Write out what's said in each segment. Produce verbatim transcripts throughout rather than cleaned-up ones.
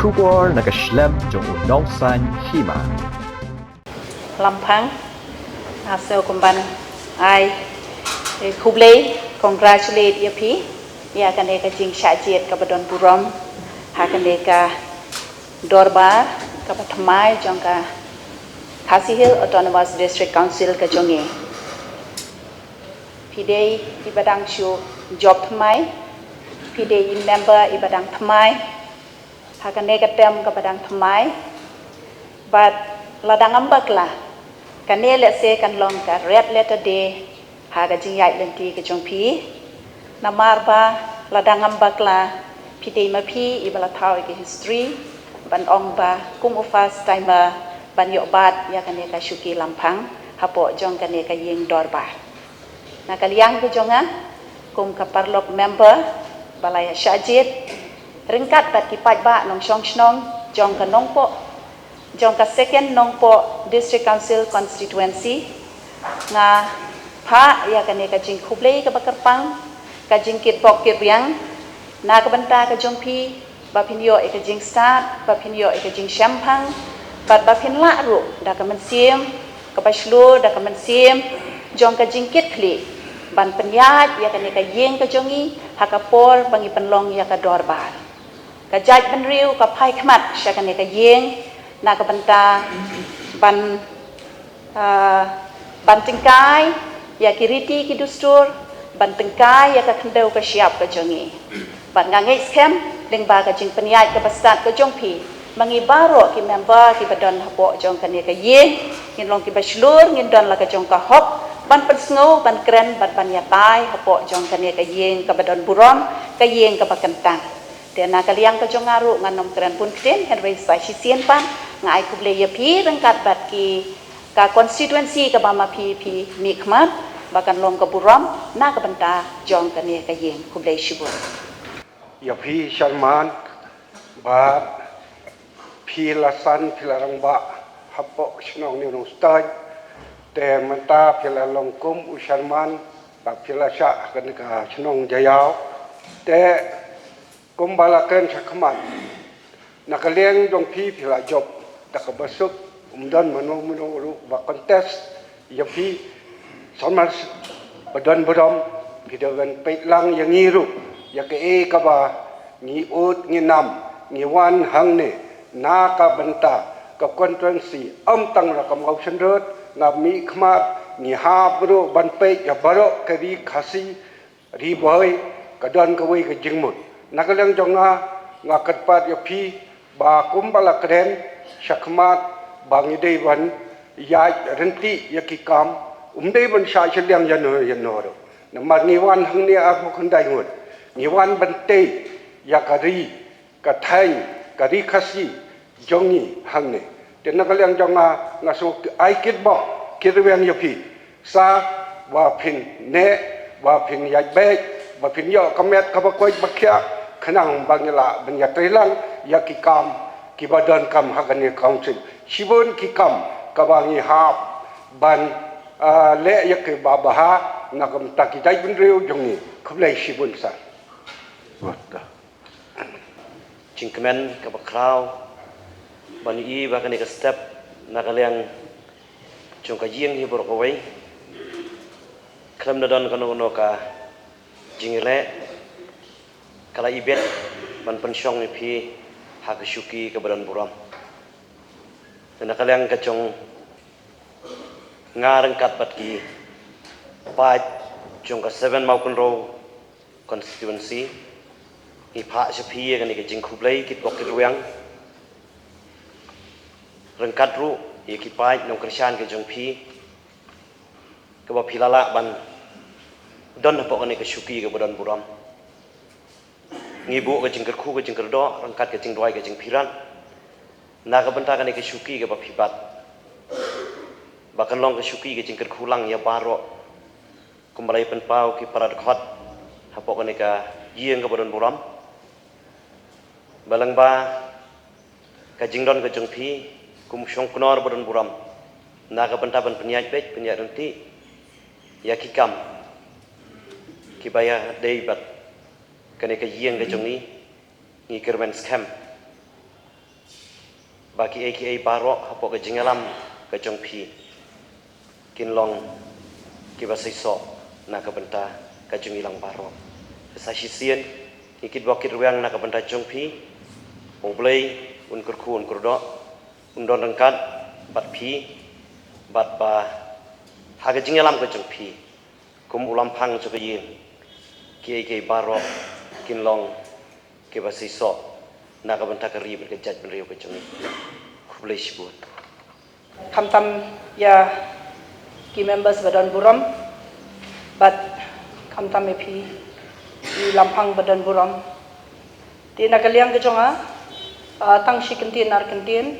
Khubor na ka shlem jong u nongsaiñ hima. Lamphang, nga sngew kumban ai, eh, khublei, congratulate ïa phi ïa kane ka jingshah jied kaba don burom ha kane ka dorbar kaba thymmai jong ka Khasi Hills Autonomous District Council ka jong ngi. Phi dei iba dang shu jop thymmai, phi dei i member iba dang thymmai ha kane ka term kaba dang thymmai. Bad lada ngam bakla, kane lehse kan long ka red letter day ha ka jingïaid lynti ka jong phi. Namar ba lada ngam bakla, phi dei ma phi iba la thaw ïa ka history ban ong ba kum u first timer ban ïoh bat ïa kane ka shuki Lamphang hapoh jong kane ka ïing dorbar. Na ka liang ka jong nga kum ka paralok member ba la ïa shah jied ryngkat bad ki paidbah nongshong shnong jong ka Nongpoh, jong ka Second Nongpoh District Council Constituency, nga phah ïa kane ka jingkhublei kaba kyrpang, ka jingkitbok kitrwiang na ka bynta ka jong phi, ba phin ïoh ïa ka jingstad, ba phin ïoh ïa ka jingshemphang, bad ba phin lah ruh da ka mynsiem kaba shlur, da ka mynsiem jong ka jingkitkhlieh ban pynïaid ïa kane ka ïing ka jong ngi ha ka por ba ngi pynlong ïa ka dorbar. Ka jaitbynriew ka phai khmat sha kane ka ïing na ka bynta ban, ah, ban tyngkai ïa ki riti ki dustur, ban tyngkai ïa ka khyndew ka shyiap ka jong ngi. Bad nga ngeit skhem lyngba ka jingpynïaid kaba stad ka jong phi, ma ngi baroh ki member kiba don hapoh jong kane ka ïing, ngin long kiba shlur, ngin don la ka jong ka hok ban pynsngew, ban kren bad ban ïatai hapoh jong kane ka ïing kaba don burom, ka ïing kaba kyntang. Te na ka liang ka jong nga ruh ngan ym kren bun ktien, hynrei sa shisien pat nga ai khublei ïa phi ryngkat bad ki ka constituency kaba ma phi phi mihkhmat, ba kan long ka burom na ka bynta jong kane ka ïing. Khublei shibun. Ïa phi Sharman, ba phi la san phi la rangbah hapoh shnong New Nongstoiñ, te mynta phi la long kum u Sharman, ba phi la shah ha kane ka shnong Jaïaw. Te kumba la kren shakhmat, na ka liang jong phi phi la jop da kaba suk, ym don mano mano ruh ba contest ïa phi. Sharman ba don burom, phi da wan peit lang ïa ngi ruh ïa kaei kaba ngi ud ngi nam, ngi wan hangne na ka bynta ka constituency, ym tang na ka Mawshynrut, na mihkhmat, ngi hap ruh ban peit ïa baroh ka ri Khasi, Ri Bhoi, ka don kawei ka jingmut. Na ka liang jong nga, nga kyrpad ïa phi ba kumba la kren shakhmat, ba ngi dei ban ïaid ryntih ïa ki kam, ym dei ban shah shiliang ïano ïano ruh. Namar ngi wan hangne arphew khyndai ngut, ngi wan ban tei ïa ka ri, ka thaiñ, ka ri Khasi jong ngi hangne. Te na ka liang jong nga, nga sngew ai kitbok kitrwiang ïa phi, sa ba phin neh, ba phin ïaid beit, ba phin ïoh ka met kaba koit ba khiah, khnang ba ngi lah ban ïatreilang ïa ki kam kiba donkam ha kane ka council. Shibun ki kam kaba ngi hap ban, ah, leh ïa ki ba bha na ka bynta ki jaitbynriew jong ngi. Khublei shibun sir. Jingkmen kaba khraw ban ïohi ba kane ka step na ka liang jong ka ïing hi baroh kawei, khlem da don kano kano ka jingïaleh, ka la ibit ban pynshong ïa phi ha ka shuki kaba don burom. Na ka liang ka jong nga ryngkat bad ki paid jong ka Seven Mawkynrew Constituency, ngi phah sha phi ïa kane ka jingkhublei kitbok kitrwiang, ryngkat ruh ïa ki paid nongkyrshan ka jong phi, kaba phi la lah ban don hapoh kane ka shuki kaba don burom. Ngi buh ka jingkyrkhu ka jingkyrdoh ryngkat ka jingduwai ka jingpyrkhat na ka bynta kane ka shuki kaba phi bat, ba kan long ka shuki ka jingkyrkhu lang ïa baroh, kumba la ïa pynpaw ki para dkhot hapoh kane ka ïing kaba don burom. Ba lyngba ka jingdon ka jong phi kum u shongknor ba don burom na ka bynta ban pynïaid beit pynïaid ryntih ïa ki kam kiba ïadei bad kane ka ïing ka jong ngi, ngi kyrmen skhem ba kiei kiei baroh hapoh ka jingïalam ka jong phi kin long kiba seisoh na ka bynta ka jong ngi lang baroh. Sa shisien ngi kitbok kitrwiang na ka bynta jong phi, U Blei un kyrkhu un kyrdoh, un don ryngkat bad phi, bad ba ha ka jingïalam ka jong phi kum u lamphang jong ka ïing, kiei kiei baroh kin long kiba seisoh na ka bynta ka ri bad ka jaitbynriew ka jong ngi. Khublei shibun. Khamtam ïa ki members ba don burom bad khamtam ïa phi, i lamphang ba don burom. Te na ka liang ka jong nga, ah, tang shi kyntien ar kyntien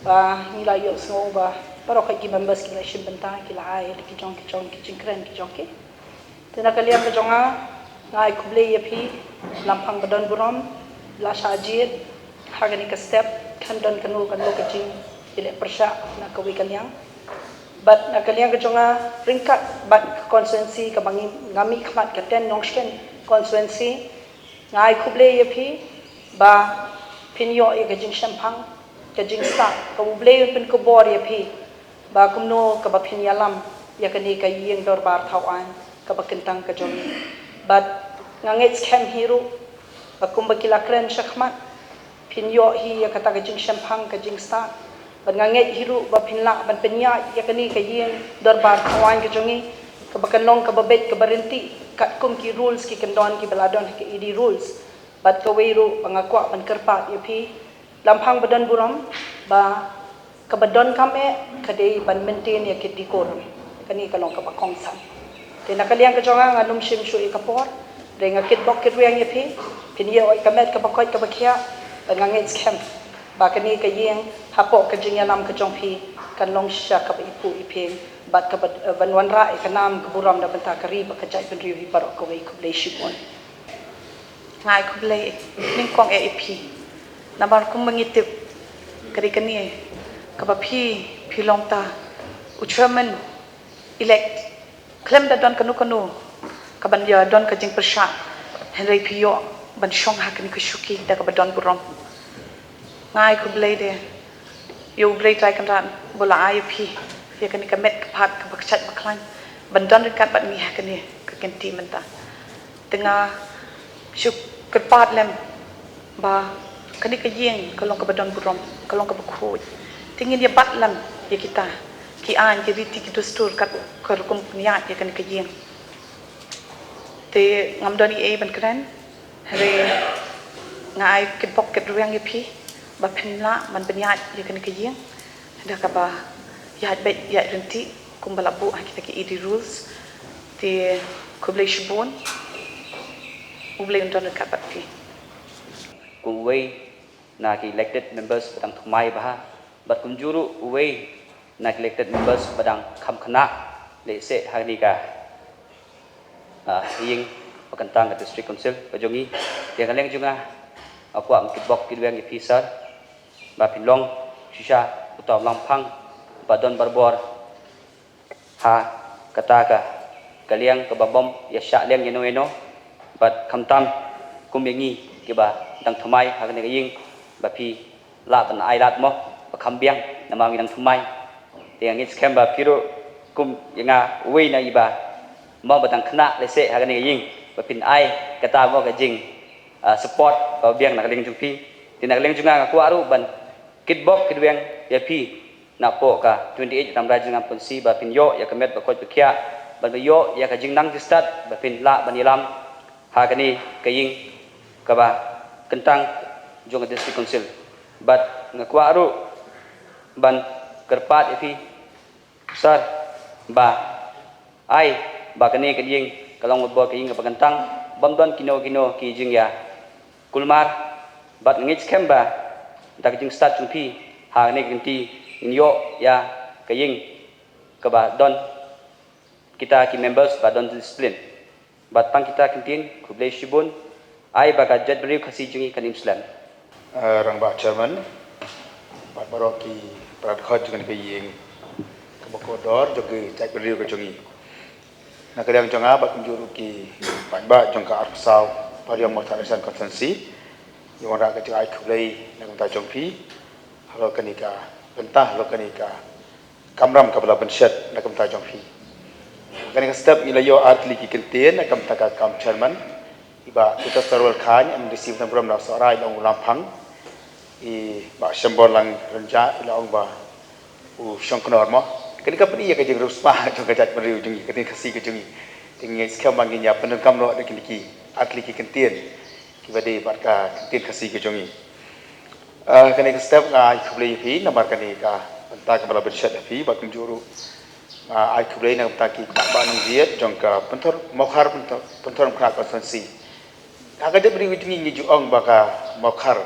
ba ngi la ïohsngew ba baroh ki members ki la shim bynta, ki la ai ki jong ki jong ki jingkren ki jong ki. Te na ka liang ka jong nga, nga ai khublei ïa phi, lamphang ba don burom, la shah jied ha kane ka step, kan don kano kano ka jingïaleh pyrshah na kawei ka liang. Bad na ka liang ka jong nga, ryngkat bad ka constituency kaba ngi, nga mih khmat, ka ten Nongshken constituency, nga ai khublei ïa phi ba phin ïoh ïa ka jingshemphang, ka jingstad, ka U Blei un pynkupbor ïa phi ba kumno kaba phin ïalam ïa kane ka ïing dorbar thaw aiñ kaba kyntang ka jong ngi. Bad nga ngeit skhem hi ruh ba kumba ki la kren shakhmat, phin ïoh hi ïa kata ka jingshemphang, ka jingstad. Bad nga ngeit hi ruh ba phin lah ban pynïaid ïa kane ka ïing dorbar thaw aiñ ka jong ngi kaba kan long kaba beit, kaba ryntih katkum ki rules ki kyndon kiba la don ha ka E D rules. Bad kawei ruh ba nga kwah ban kyrpad ïa phi, lamphang ba don burom, ba kaba donkam eh ka dei ban maintain ïa ki decorum. Kane ka long kaba kongsan. Te na ka liang ka jong nga, ngam shim shuh ïa ka por, hynrei nga kitbok kitrwiang ïa phi, phin ïoh ïa ka met kaba koit kaba khiah, bad nga ngeit skhem ba kane ka ïing hapoh ka jingïalam ka jong phi kan long shisha kaba ipuh iphieng bad kaba, eh, ban wanrah ïa ka nam ka burom na bynta ka ri bad ka jaitbynriew hi baroh kawei. Khublei shibun. Nga ai khublei nyngkong eh ïa phi. Namar kumba ngi tip, ka dei kane kaba phi, phi long ta u chairman elect. Khlem da don kano kano kaban ïa don ka jingpyrshah, hynrei phi ïoh ban shong ha kane ka shuki da kaba don burom. Nga ai khublei de ïa U Blei Trai Kynrad ba u la ai ïa phi ïa kane ka met ka phad kaba kjat ba khlaiñ ban don ryngkat bad ngi ha kane ka kynti mynta. Te nga shu kyrpad lem ba kane ka ïing ka long kaba don burom, ka long kaba khuid. Te ngin ïa bat lem ïa kita ki aiñ, ki riti, ki dustur kat ka rukom pynïaid ïa kane ka ïing. Te ngam don ei ei ban kren, hynrei nga ai kitbok kitrwiang ïa phi ba phin lah ban pynïaid ïa kane ka ïing da kaba ïaid beit ïaid ryntih kumba la buh ha kita ki E D rules. Te khublei shibun, U Blei un don ryngkat bad phi. Kum uwei na ki elected members ba dang thymmai bha, bad kumjuh ruh uwei na ki elected members ba dang kham khynnah lehse ha kane ka, ah, ïing ba kyntang ka District Council ka jong ngi. Te na ka liang jong nga, nga kwah ban kitbok kitrwiang ïa phi sir, ba phin long shisha uta u lamphang ba don barabor ha kata ka, ka liang kaba bym ïa shah liang ïano ïano. Bad khamtam kum ïa ngi kiba dang thymmai ha kane ka ïing, ba phi lah ban ai lad mo ba kham biang namar ngi dang thymmai. Te nga ngeit skhem ba phi ruh kum ïa nga uwei na iba mo ba dang khynnah lehse ha kane ka ïing, ba phin ai kata mo ka jing, ah, support ba biang na ka liang jong phi. Te na ka liang jong nga, nga kwah ruh ban kitbok kitrwiang ïa phi napoh ka twenty-eight Ram Raij Jingngam Constituency ba phin ïoh ïa ka met ba koit ba khiah, ban ba ïoh ïa ka jingnang jingstad ba phin lah ban ïalam ha kane ka ïing kaba kyntang jong ka District Council. Bad nga kwah ruh ban kyrpad ïa phi sir ba ai ba kane ka ïing ka long barabor ka ïing kaba kyntang, bym don kino kino ki jingïakulmar. Bad nga ngeit skhem ba da ka jingstad jong phi ha kane ka kynti ngin ïoh ïa ka ïing kaba don kita ki members ba don discipline. Bad tang kita ki ktien, khublei shibun, ai ba ka jaitbynriew Khasi jong ngi kan im slem. Eh, Rangbah Chairman bad baroh ki para dkhot jong kane ka ïing kaba kordor jong ka jaitbynriew ka jong ngi. Na ka liang jong nga bad kumjuh ruh ki paidbah jong ka arphew saw Phareng Mawthadraishan Constituency, nga wanrah ka jingai khublei na ka bynta jong phi. Halor kane ka bynta, halor kane ka kamram kaba la pynshet na ka bynta jong phi. Kane ka step ngi la ïoh artylli ki kyntien na ka bynta ka kam chairman, i Bah Titos Tarwal Chyne, MDC Bynta Burom na Sohra, i la ong u Lamphang, i Bah Shemborlang Rynjah, i la ong ba u Shongknor mo. Kane ka pyni ïa ka jingriewspah jong ka jaitbynriew jong ngi, ka ktien Khasi ka jong ngi. Te ngi ngeit skhem ba ngin ïa pyndonkam noh da kine ki artylli ki kyntien kiba dei bad ka ktien Khasi ka jong ngi. Ah, kane ka step nga ai khublei ïa phi namar kane ka bynta kaba la pynshet ïa phi bad kumjuh ruh nga ai khublei na ka bynta ki paidbah nongjied jong ka Pynthor, Mawkhar Pynthor, Pynthorumkhnat constituency. Ha ka jaitbynriew jong ngi ngi ju ong ba ka Mawkhar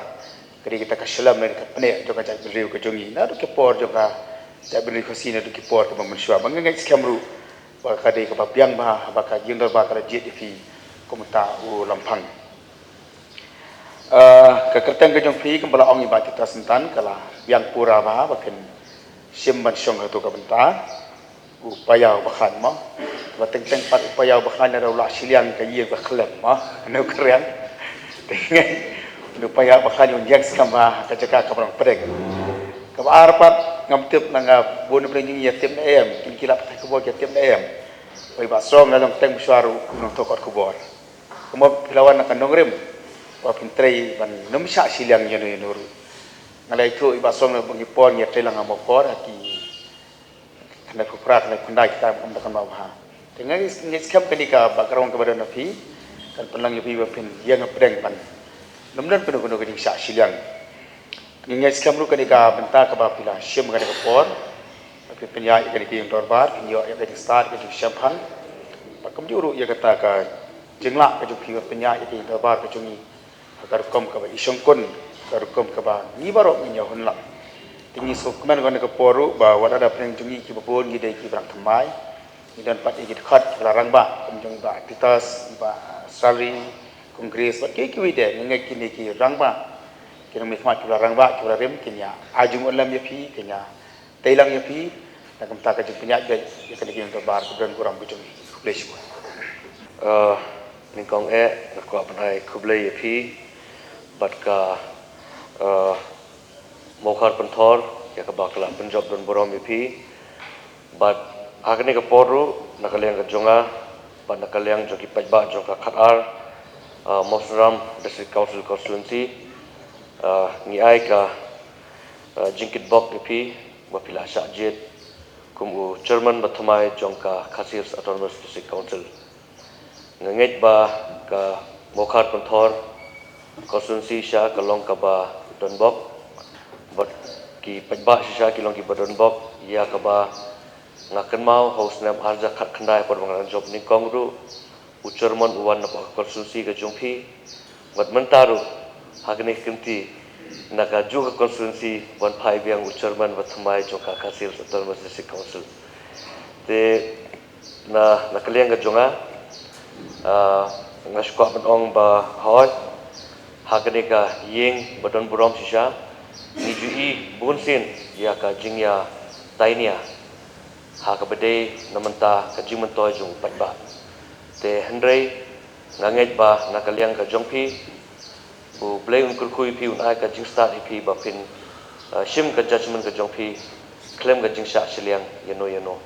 ka dei kata ka shlem ne ka pneh jong ka jaitbynriew ka jong ngi naduh ki por jong ka jaitbynriew Khasi naduh ki por kaba mynshuwa. Ba nga ngeit skhem ruh ba ka dei kaba biang bha ba ka ïing dorbar ka la jied ïa phi kum uta u Lamphang. Ah, ka kyrteng ka jong phi kumba la ong i Bah Titos Syntan ka la biang pura bha ba kin shim ban shong ha tu ka bynta. U paia u bakhlaiñ mo. Ba teng teng pat u paia u bakhlaiñ na da u lah shiliang ka ïing ka khlem mo. Neu kren. Teng u paia u bakhlaiñ un ïeng skhem bha ka jaka kaba long pdeng. Kaba ar pat ngam tip na nga bun pdeng jong ngi ïa tip na em. Kin ki lah pathai khubor ki ïa tip na em. Oi Bah Srong na long teng bishwa ruh u nongthoh kot khubor. Kumba phi la wan na ka nongrim ba phin trei ban nym shah shiliang ïano ïano ruh. Nga la ïathuh i Bah Song na ba ngi por ngi trei lang ha Mawkhar ha ki khyndai phew phra khyndai phew khyndai kita ba kam da kan ba bha. Te nga ngi skhem kane ka background kaba don ha phi kan pynlong ïa phi ba phin ïeng ha pdeng ban nym don kano kano ka jingshah shiliang. Ngi ngeit skhem ruh kane ka bynta kaba phi la shim kane ka por ba phin pynïaid ïa kane ka ïing dorbar, phin ïoh ïa ka jingstad, ka jingshemphang. Ba kumjuh ruh ïa kata ka jinglah ka jong phi ba pynïaid ïa ka ïing dorbar ka jong ngi ha ka rukom kaba i shongkun, ka rukom kaba ngi baroh ngin ïa hun lang. Te ngi sngewkmen kane ka por ruh ba wat lada pdeng jong ngi kiba bun ngi dei kiba dang thymmai. Ngi don pat ïa ki dkhot kiba la rangbah kum jong i Bah Titos, i Bah Salri, Congress, bad kiwei kiwei de, ngi ngeit kine ki rangbah, ki nongmihkhmat kiba la rangbah, kiba la rim, kin ïa ai jingmut lem ïa phi, kin ïa tei lang ïa phi na ka bynta ka jingpynïaid beit ïa kane ka ïing dorbar kaba don burom ka jong ngi. Khublei shibun. Ah, nyngkong eh nga kwah ban ai khublei ïa phi bad ka, ah, Mawkhar Pynthor ïa kaba ka la pynjop don burom ïa phi. Bad ha kane ka por ruh na ka liang ka jong nga bad na ka liang jong ki paidbah jong ka khatar, ah, Mawsynram District Council constituency, ah, ngi ai ka, ah, jingkitbok ïa phi ba phi la shah jied kum u chairman ba thymmai jong ka Khasi Hills Autonomous District Council. Nga ngeit ba ka Mawkhar Pynthor constituency shisha ka long kaba donbok bad ki paidbah shisha ki long kiba donbok, ïa kaba nga kynmaw ha u snem arhajar khatkhyndai por ba nga dang jop nyngkong ruh u chairman u wan na ka constituency ka jong phi. Bad mynta ruh ha kane ka kynti na kajuh ka constituency wan phai biang u chairman ba thymmai jong ka Khasi Hills Autonomous District Council. Te na, na ka liang ka jong nga, ah, nga shu kwah ban ong ba hooid ha kane ka ïing ba don burom shisha ngi ju i bunsien ïa ka jingïatainia ha kaba dei na mynta ka jingmyntoi jong u paidbah. Te hynrei nga ngeit ba na ka liang ka jong phi U Blei un kyrkhu ïa phi, un ai ka jingstad ïa phi ba phin, ah, shim ka judgment ka jong phi khlem ka jingshah shiliang ïano ïano.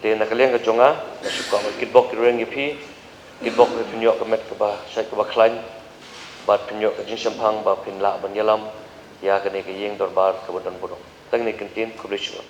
Te na ka liang ka jong nga nga shu kwah ban kitbok kitrwiang ïa phi, kitbok ba phin ïoh ka met kaba shait kaba khlaiñ bad phin ïoh ka jingshemphang ba phin lah ban ïalam ïa kane ka ïing dorbar kaba don burom. Tang kine ki kyntien, khublei shibun.